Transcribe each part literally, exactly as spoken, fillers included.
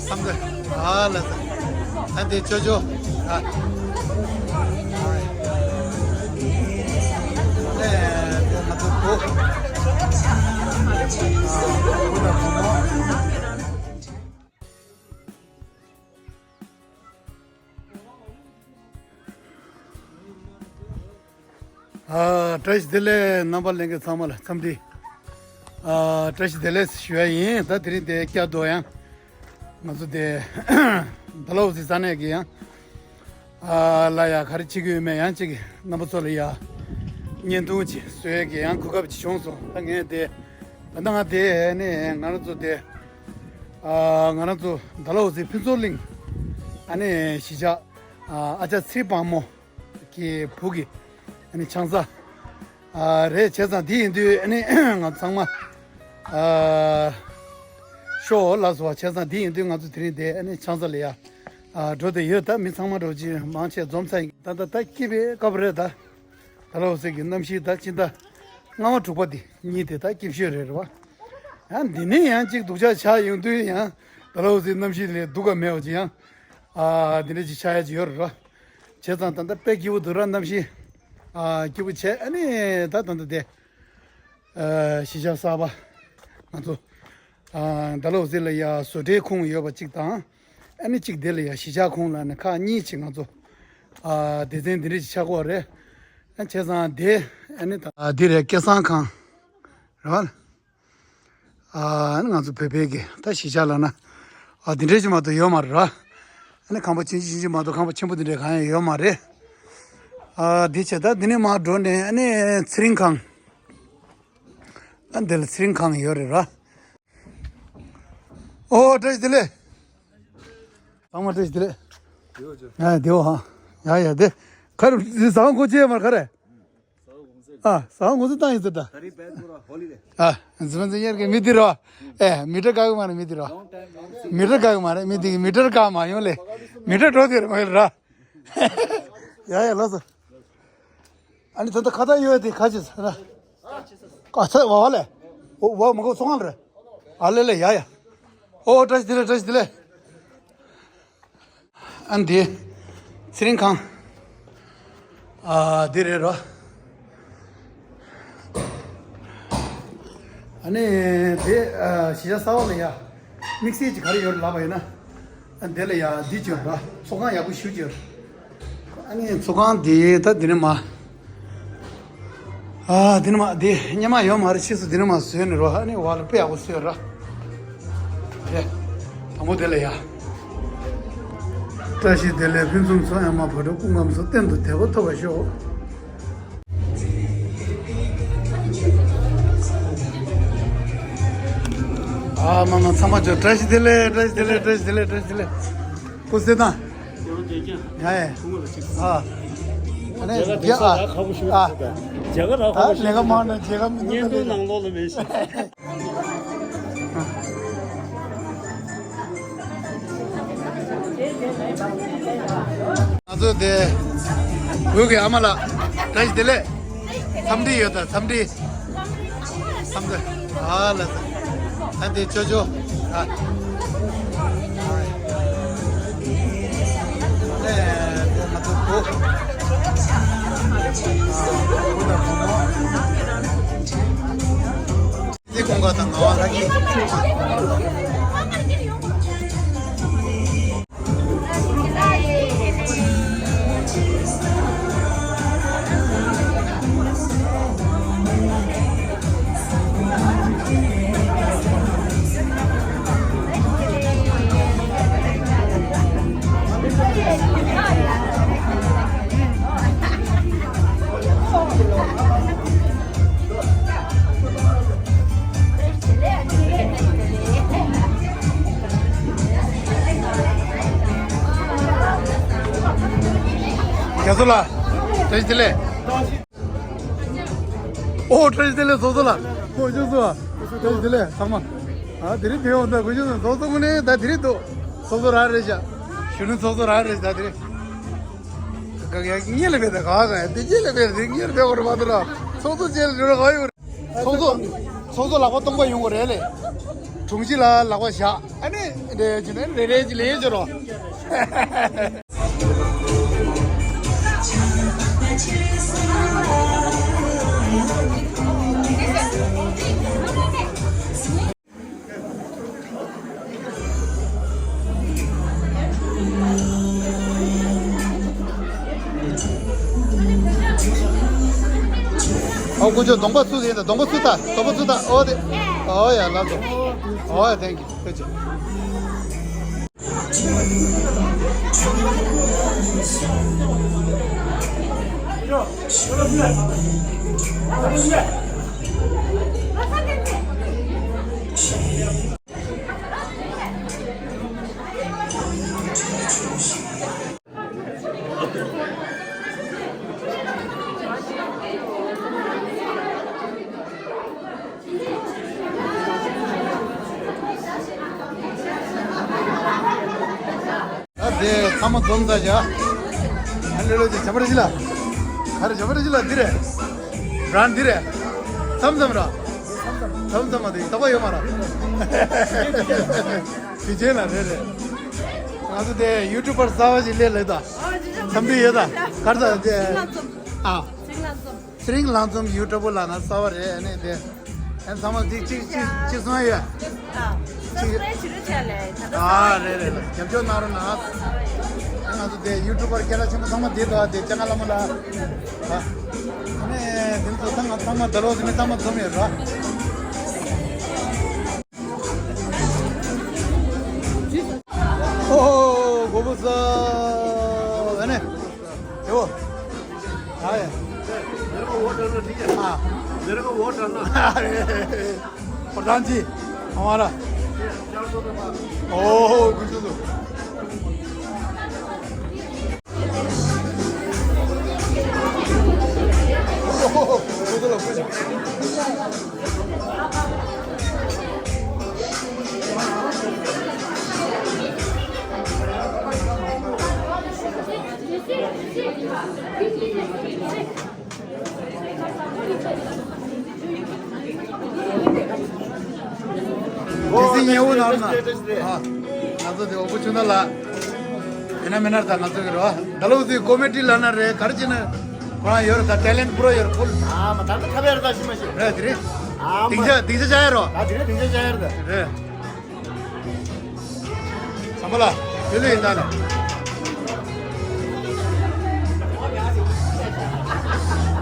བསམ་དོན། ཨ་ལ་ས། ཨ་འདི་ཅོ་ཅོ། ཨ། ཨེ་འདི་ང་ཚོ་བུ། ཨ་བུ་དང་བུ་མོ། ཨ། བཀྲ་ཤིས་བདེ་ལེགས། རྣམ་པ་ལྷན་རྒྱས་ཚང་མ་ལ་འཚམས་འདྲི། ཨ། བཀྲ་ཤིས་བདེ་ལེགས་ཞུ་ཡ་ཡིན། ད་དེ་རིང་དེ་བསྐྱར་དུ་ཡང་ང་ཚོ་དེ་ཌལ་ཧོ་སི་ས་གནས་ཀྱི་ཡང་ཨ་ལ་ཡ་ག་རེ་བྱེད་ཀྱི་ཡོད་མེད་ཡང་ཅིག་རྣམ་པ་ཚོ་ལ་ཡ་བརྙན་ཐུང་ཅིག་བཟོ་ཡས་ཀྱི་ཡང་གོ་སྐབས་ཅིག་བྱུང་སོང་། ད་ངས་དེ་ད་ལྟ་ང་དེ་ནས་ང་རང་ཚོ་དེ་ཨ་ང་རང་ཚོ་ཌལ་ཧོ་སི་ཕུན་ཚོགས་གླིང་ཨ་ནི་གཞིས་ཆགས་ཨ་ཨ་ཅག་ཚེ་དཔག་མོ། གི་བུ་གི་ཨ་ནི་ཆང་ས་ཨ་རེད། བྱས་ཙང་འདི་ཡིན་དུས་ཨ་ནི་ང་ཚང་མ་ཨ་ཤོག་ལ་སོ་བ། བྱས་ཙང་འདི་ཡིན་དུས་ང་ཚོ་དེ་རིང་དེ་ཨ་ནི་ཆང་ས་ལ་ཡ་ཨ་འགྲོ་བསྡད་ཡོད། ད་མི་ཚང་མ་འགྲོ་ཅི་མང་ཆེ་འཛོམས་ཚར་ཡིན། ད་ད་ད་སྐྱིད་པའི་སྐབས་རེད། ད་ད་ལོ་སེ་གི་གནམ་གཤིས་ད་ཕྱི་ཟླ་ལྔ་པ་དྲུག་པ་འདི་གཉིས་དེ་ད་སྐྱིད་ཤོས་རེད་རེད་བ། ཡང་འདི་ནས་ཡང་གཅིག་སྡུག་ཅག་ཆགས་ཡོང་དུས་ཡང་ད་ལོ་སེ་གནམ་གཤིས་ལས་སྡུག་ག་མེད་པ་ཅིག་ཡང་ཨ་འདི་འདྲ་ཅིག་ཆགས་ཡ་ཅིག་ཡོད་རེད་ར། བྱས་ཙང་ད་ལྟ་དཔེ་སྐྱིད་པོ་འདུག་ར། གནམ་གཤིས་ཨ་སྐྱིད་པོ་བྱས། ཨ་ནི་ད་ད་ལྟ་དེ་ཨ་གཞིས་ཆགས་གསར་པ་ང་ཚོ་ཨ་ཌལ་ཧོ་སི་ལ་ཡ་བཟོ་གྲྭའི་ཁོངས་ཡོད་པ་གཅིག་དང་། ཨ་ནི་གཅིག་དེ་ལ་ཡ་གཞིས་ཆགས་ཁོངས་ལ་ནི་ཁག་གཉིས་ཅིག་ང་ཚོ་ཨ་སྡེ་ཚན་འདི་འདྲ་ཅིག་ཆགས་ཀྱི་ཡོད་རེད། ཨ་བྱས་ཙང་དེ་ཨ་ནི་ད་ཨ་འདི་རེད། སྐལ་བཟང་ཁང་རེད་བ། ཨ་ནི་ང་ཚོ་བོད་པའི་གི་ད་གཞིས་ཆགས་ལ་ན་ཨ་འདི་འདྲའི་ཅིག་མ་གཏོགས་ཡོད་མ་རེད་ར། ཨ་ནི་ཁང་པ་ཆུང་ཆུང་ཆུང་ཆུང་མ་གཏོགས་ཁང་པ་ཆེན་པོ་འདི་འདྲའི་གང་ཡང་ཡོད་མ་རེད། ཨ་འདི་བྱས་ད་འདི་ནས་མར་འགྲོ་ནས་ཨ་ནི་ཚེ་རིང་ཁང་། ཨ་འདི་ལ་ཚེ་རིང་ཁང་ཡོད་རེད་ར། ཨོ་བཀྲ་ཤིས་བདེ་ལེགས། ཚང་མ་བཀྲ་ཤིས་བདེ་ལེགས། ཡོད་ཅོ། ཡ་བདེ་བོ་ཧ། ཡ་ཡ་བདེ། ཁ་རུ་ཟ་ཁང་སྒོ་ཕྱེ་མར་ཁ་རེད། ཨ་ཟ་ཁང་སྒོ་ཚུགས་བཏང་ཡིན་ཟེར་ད། ད་རེས་བལ་ཀོ་ར་ཧོ་ལི་ཌེ། ཨ་ཟི་མ་ཟི་ཡར་གི་མི་འདི་རོ། ཨེ་མི་ཏྲ་དཀའ་གི་མ་རེད་མི་འདི་རོ། མི་ཏྲ་དཀའ་གི་མ་རེད། མི་འདི་གི་མི་ཏྲ་དཀའ་མ་ཡོང་ལེ། མི་ཏྲ་འགྲོ་དེ་རེད་མ་ཡོང་ར། ཡ་ཡ་ལགས་སོ། ཨ་ནི་ད་ལྟ་ཁ་བཏགས་ཡོད་དེ་ཁ་ཅིག་ཟེར་ན། ཨ་ཚ་བ་བ་ལས། འོ་བ་མ་གོ་ཚོང་ཁང་རེད། ཨ་ལེ་ལེ་ཡ་ཡ། ཨོ་བཀྲ་ཤིས་བདེ་ལེགས་བཀྲ་ཤིས་བདེ་ལེགས། ཨ་ནི་དེ་ཚེ་རིང་ཁང་། ཨ་དེ་རེད་རོ། ཨ་ནི་དེ་ཨ་གཞིས་ཆགས་གསར་པ་ལ་ཡ་དམིགས་བསལ་གྱི་ག་རེ་ཡོད་ལབ་པ་ཡིན་ན། ཨ་དེ་ལ་ཡ་འདི་བྱོས་ར། ཚོགས་ཁང་ཡག་པོ་ཞེ་པོ་ཅིག་ཡོད། ཨ་ནི་ཚོགས་ཁང་དེ་ད་འདི་ནས་མ། ཨ་འདི་ནས་མ་དེ་སྔོན་མ་ཡོད་མ་རེད། ཕྱིས་སུ་འདི་ནས་མ་བཟོས་ནས་རོ། ཨ་ནི་བ་ལ་དཔེ་ཡག་པོ་བཟོས་ར། དེ་དང་པོ་དེ་ལ་ཡ། བཀྲ་ཤིས་བདེ་ལེགས་ཕུན་སུམ་ཚོགས། ཨ་མ་བག་དྲོ་སྐུ་ཁམས་བཟང་། གཏན་དུ་བདེ་བ་ཐོབ་པར་ཤོག། ཨ་མ་མ་ཚང་མ་ཅོ་བཀྲ་ཤིས་བདེ་ལེགས། བཀྲ་ཤིས་བདེ་ལེགས། བཀྲ་ཤིས་བདེ་ལེགས། བཀྲ་ཤིས་བདེ་ལེགས། བཀྲ་ཤིས་བདེ་ལེགས། སྐུ་གཟུགས་དང་། ཡ་ཡ། ཨ། ཨ་ནི་རྒྱ་ཨ། ཨ། ལས་ཀ་མང་ན་མཇལ་ཁ་མི་འདུག་ད་ལས་ཀ། ནང་ལོགས་ལ་མེད་ཤག་ང་ཚོ་དེ་བོད་ཀྱི་ཨ་མ་ལགས་བཀྲ་ཤིས་བདེ་ལེགས། འཚམས་འདྲི་ཡོད་ད། འཚམས་འདྲི། འཚམས་འདྲི། ཨ་ལ་ད། ཨ་དེ་ཅོ་ཅོ། ཨ། ཨེ་དེ་ང་ཚོ་བུ། ཨ་བུ་དང་བུ་མོ། ཀུན་དགའ་དང་ངག་དབང་ལྷ་སྐྱིད། རྒྱ་མཚོ་ལགས། བཀྲ་ཤིས་བདེ་ལེགས། ཨོ་བཀྲ་ཤིས་བདེ་ལེགས་ཚོགས་གཙོ་ལགས། ཨོ་ཅོ་ཚོ། བཀྲ་ཤིས་བདེ་ལེགས་ཚང་མ། ཨ་དེ་རིང་བེའུ་ད་གུ་ཅོ་ཚོ་ཚོགས་གཙོ་ངོ་ནས་ད་དེ་རིང་འདུག་ཚོགས་གཙོ་རང་རེད་ཤག་གཞོན་ནུ་ཚོགས་གཙོ་རང་རེད་ཤག་དེ་རིང་། ག་ག་གཉིད་ལ་བས་ད་ག་ག་དེ་གཉིད་ལ་བས་དེ་གཉིད་ལ་བས་བར་མ་ད་ར་ཚོགས་གཙོ་ཅེས་ལ་འགྲོ་ར་ག་ཡོད་རེད། ཚོགས་གཙོ། ཚོགས་གཙོ་ལག་པ་སྟོང་པ་ཡོང་གི་རེད་ལེ། དྲུང་ཆེ་ལ་ལག་པ་བཞག་ཨ་ནི་རེ་རེ་བྱས་ནས་རེ་རེ་ཅིག་ལེན་བྱོས་རོགས། ཨོ་ཀུ་ཅོ་གདོང་པ་སུ་ཡིན་ད། གདོང་པ་སུ་ད། གདོང་པ་སུ་ད། ཨོ་དེ། ཨོ་ཡ་ལབ་སོང་། ཨོ་ཡ་thank you ཀུ་ཅོ། ཨ་དེ་ཚང་མ་འཛོམས་ཚར་བཞག་ཨ་ལེ་ལོ་ཅིག་བྱ་བ་རེ་ཞིག་ལ། ག་རེ་བྱ་བ་རེ་ཞིག་ལ་འདི་རེད། རང་འདི་རེད། མཚམས་མཚམས་ར། མཚམས་མཚམས་མ་དེ་ཡིན་ད་པ་ཡོད་མ་ར། དེ་རྗེས་ལ་རེད་རེད། ང་ཚོ་དེ་ཡུ་ཊུབ་པར་གསར་པ་ཞིག་སླེབས་ལེ་ད། འཚམས་འདྲི་ཡོད་ད། ག་རེ་ད་དེ། ཨ། ཚེ་རིང་ལྷ་འཛོམས་ཡུ་ཊུབ་ལ་ན་གསར་པ་རེད་ཨ་ནི་དེ། ཨ་ཚང་མ་གཅིག་གཅིག་གཅིག་གཅིག་སོང་ཡོད། ཨ། སབ་སི་ཀ་རེབ་བྱེད་རོགས་བྱས་ལེ་ད་ལྟ། ཨ་རེད་རེད་རེད། རྒྱབ་སྐྱོར་གནང་རོགས་གནང་། ཨ་ང་ཚོ་དེ་ཡུ་ཊུབ་པར་སྐད་གྲགས་ཆེན་པོ་ཚང་མ་དེ་དོ་དེ་ལྕང་ཁ་ལ་མོ་ལ། ཨ་ནི་དེ་ཚོ་ཚང་མ་ཚང་མ་ད་ལོ་དེ་ནི་ཚང་མ་འཛོམས་ཡོད་ར། ཨོ་ཧོ་གོ་བོ་ས། ཨ་ནི། ཨེ་བོ། ཨ་ཡ། मेरे को वोट डालना, ठीक है? हाँ। मेरे को वोट डालना। अरे, प्रधान जी, हमारा। चार सौ रुपये। ओह, कुछ तो। དེ་སྲིད་ཉེ་བོ་ནང་ན། ཨ། ང་ཚོ་དེ་འོ་བུ་ཆུང་ན་ལ། ཡིན་ན་མིན་ན་ད་ང་ཚོ་གི་རོ། ད་ལོ་དེ་ཀོ་མེ་ཌི་ལ་ན་རེད་ག་རེ་བྱས་ན། ཁོ་རང་ཡོད་རེད་ད་ཊེ་ལེན་པུ་རོ་ཡོད་རེད་ཕུལ། ཨ་མ་ད་ལྟ་ཁ་བེར་ད་ཤི་མ་ཤི། རེད་དེ་རེད། ཨ་མ། སྡིངས་ཆ་སྡིངས་ཆ་བཅའ་ཡ་རོ། ད་དེ་རེད་སྡིངས་ཆ་བཅའ་ཡ་རེད་ད། རེད། བསམ་པ་ལ་ཡོད་ལེ་ཡིན་ད་ནི།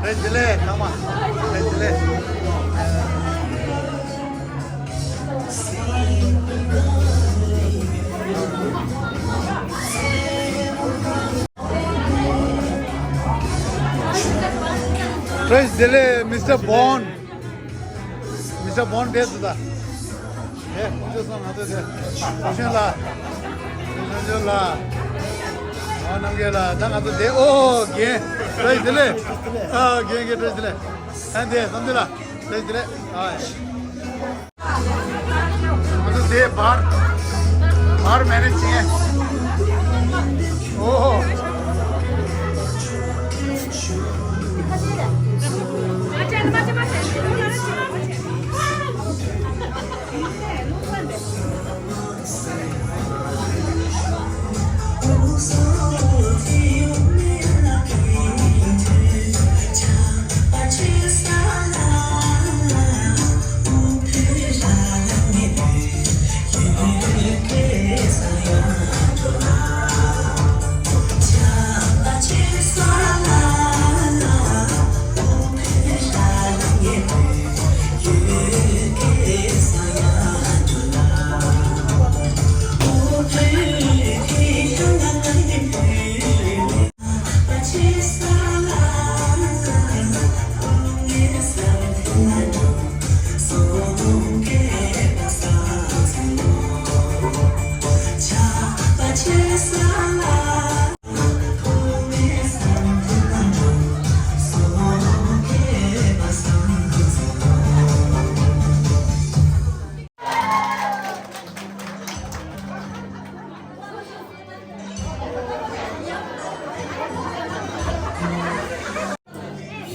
བཀྲ་ཤིས་བདེ་ལེགས་ཚང་མ། བཀྲ་ཤིས་བདེ་ལེགས། བཀྲ་ཤིས་བདེ་ལེགས་མི་སི་ཊར་བོན། མི་སི་ཊར་བོན་བསྡད་འདུག་ད། ཨེ་ཁོང་ཚོ་སོང་ང་ཚོ་དེ། ཁོང་ཚོ་ལ། ཁོང་ཚོ་ལ། ཨ་རྣམ་རྒྱལ་ལ་ད་ང་ཚོ་དེ་ཨོ་རྒན། བཀྲ་ཤིས་བདེ་ལེགས། ཨ་རྒན་རྒན་བཀྲ་ཤིས་བདེ་ལེགས། ཨ་འདི་བསམ་འདི་ལ། བཀྲ་ཤིས་བདེ་ལེགས། ཨ། ང་ཚོ་དེ་བར། བར་མེ་ནེ་ཇི་བྱེད། ཨོ་ཧོ།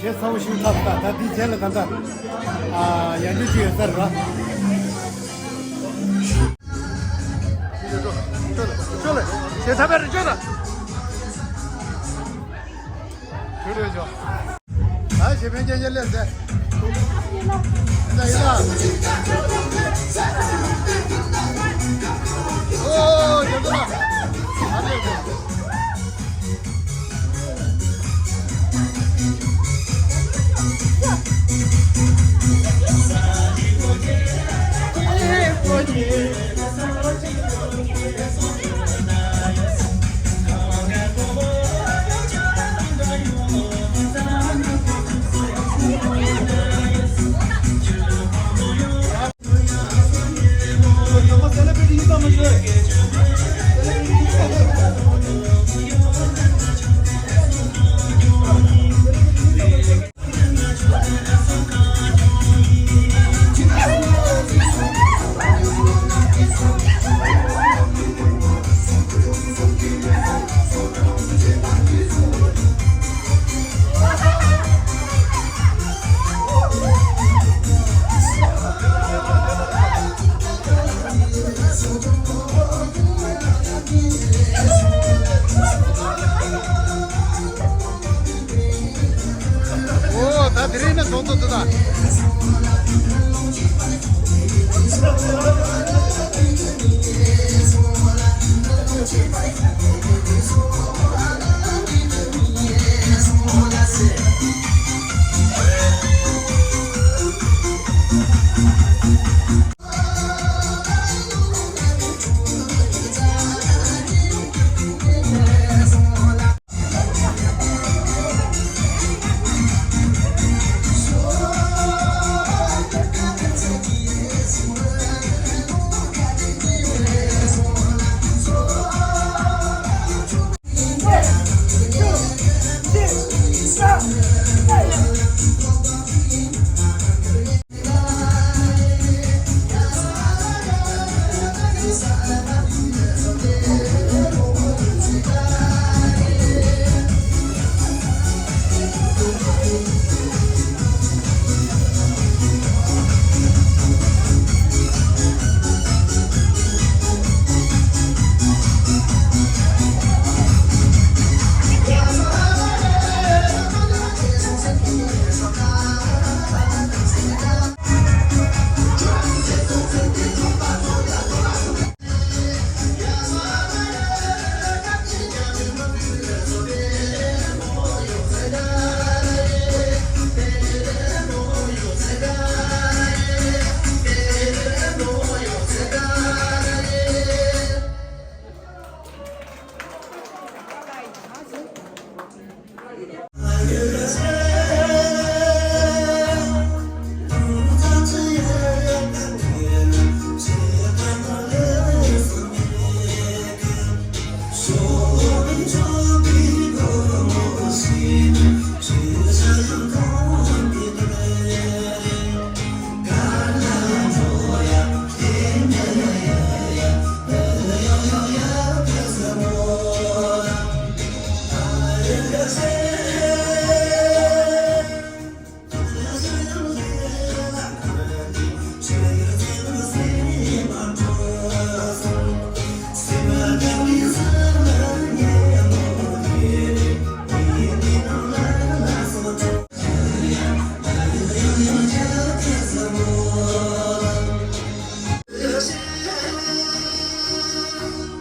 ཞེ་ཚ་བོ་ཞིག་ཐབས་ད་ད་འདི་རྗེས་ལ་ད་ལྟ་ཨ་ཡར་འདྲི་ཅིག་ཡོད་ས་རེད་ར། ཅོ་ལེ་ཅོ་ལེ། ཞེ་ཐ་པེ་རེ་ཅོ་ལེ། ཞུ་རེ་ཅོ། ཨ་ཞེ་ཕན་ཅན་ཡེ་ལེ་ཟེ། ཡེ་ལ་ཡེ་ལ། ཨོ་ཡེ་ལ། ཨ་ལེ་ཟེ། ཨོ་ད་དེ་རིང་ནི་ཚོགས་གཙོ་དེ་དང་།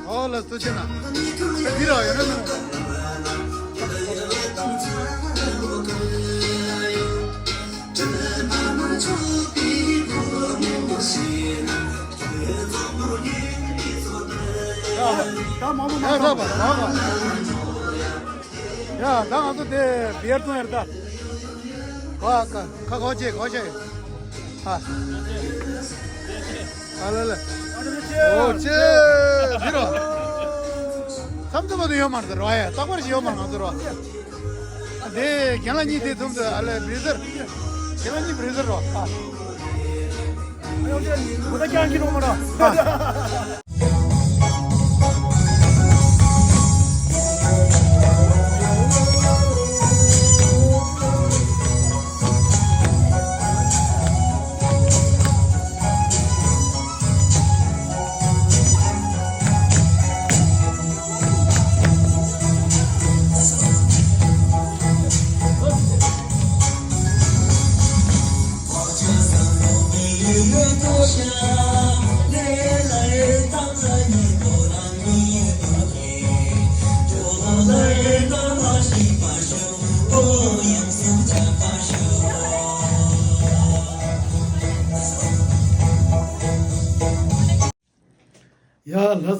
ཨོ་ལ་སྟོད་ཆེ་ན། འདི་ར་ཡོད་ན་ན། ད་མ་མ་མ་ཡ་ད་བ་ད་བ། ཡ་ད་ང་ཚོ་དེ་བི་ཡར་ཐོན་ཡར་ད། ཁ་ཁ་ཁ་ཁ་ཅེ་ཁ་ཅེ། ཨ། ཨ་ལ་ལ། ཨོ་ཅེ། འདི་རོ། ཐམ་ཐམ་དུ་ཡོད་མ་རེད་རོ་ཡ། རྟག་པར་ཞིག་ཡོད་མ་རེད་ང་ཚོ་རོ། དེ་ཁྱེད་ལ་གཉིས་དེ་ཐུམ་དུ་ཨ་ལ་བི་ཟེར། ཁྱེད་ལ་གཉིས་བི་ཟེར་རོ། ཨ། ཨ།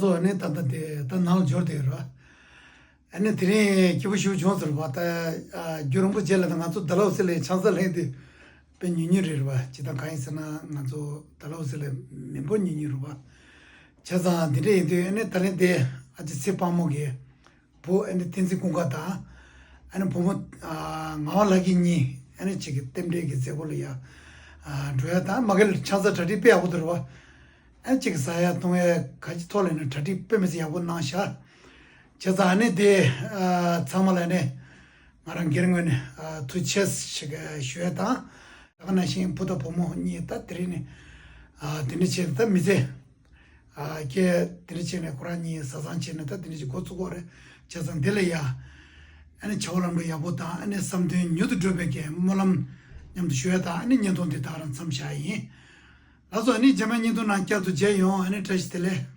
ཚོ་ནི་ད་ལྟ་དེ་ད་ནང་ལ་འབྱོར་བསྡད་ཡོད་རེད་བ། ཨ་ནི་དེ་རིང་སྐྱིད་པོ་ཞེ་པོ་བྱུང་ཟེར་བ་ད། རྒྱུན་རིང་པོ་རྗེས་ལ་ད་ང་ཚོ་ཌལ་ཧོ་སི་ལ་ཆང་ས་ལེན་དུས་དཔེ་ཉུང་ཉུང་རེད་བ། ཇི་ལྟར་གང་ཡིན་ཟེར་ན་ང་ཚོ་ཌལ་ཧོ་སི་ལ་མི་འབོར་ཉུང་ཉུང་རེད་བ། བྱས་ཙང་དེ་འདྲ་ཡིན་དུས་ཨ་ནི་ད་ལན་དེ་ཨ་ཅེ་ཚེ་དཔག་མོ་གི་བུ་ཨ་ནི་བསྟན་འཛིན་ཀུན་དགའ་དང་། ཨ་ནི་བུ་མོ་ཨ་ངག་དབང་ལྷ་སྐྱིད་གཉིས་ཨ་ནི་གཅིག་གི་རྟེན་འབྲེལ་གྱི་མཛད་སྒོ་ལ་ཡ་ཨ་འགྲོ་ཡ་དང་། མ་གི་ལ་ཆང་ས་གྲ་སྒྲིག་དཔེ་ཡག་པོ་འདུག་རེད་བ། ཨ་ནི་གཅིག་གི་ཟ་ཡ་འཐུང་ཡ་ག་ཅི་ཐོག་ལ་ནི་གྲ་སྒྲིག་དཔེ་མི་སྲིད་ཡག་པོ་གནང་ཤག་བྱས་ཙང་ཨ་ནི་དེ་ཨ་ཚང་མ་ལ་ནི་ང་རང་སྒེར་ངོས་ནས་ཨ་ཐུགས་རྗེ་ཆེ་ཞིག་ཞུ་ཡ་དང་། ད་ག་ནང་བཞིན་བུ་དང་བུ་མོ་གཉིས་ད་དེ་རིང་ནས་ཨ་དེ་འདྲ་བྱས་ད་མི་ཚེ། ཨ་ཀྱེ་དེ་འདྲ་བྱས་ནས་ཁོ་རང་གཉིས་བཟའ་ཚང་བྱས་ནས་ད་དེ་འདྲ་ཅིག་འགོ་བཙུགས་པ་རེད། བྱས་ཙང་འདི་ལ་ཡ་ཨ་ནི་བྱ་བ་ལམ་འགྲོ་ཡག་པོ་དང་ཨ་ནི་བསམ་དོན་མྱུར་དུ་འགྲུབ་པའི་གི་སྨོན་ལམ་མཉམ་དུ་ཞུ་ཡ་དང་ཨ་ནི་བརྙན་ཐུང་འདི་ད་རང་མཚམས་བཞག་ཡིན། ལགས་སོ། ཨ་ནི་རྗེས་མའི་བརྙན་ཐུང་ནང་བསྐྱར་དུ་མཇལ་ཡོང་། ཨ་ནི་བཀྲ་ཤིས་བདེ་ལེགས།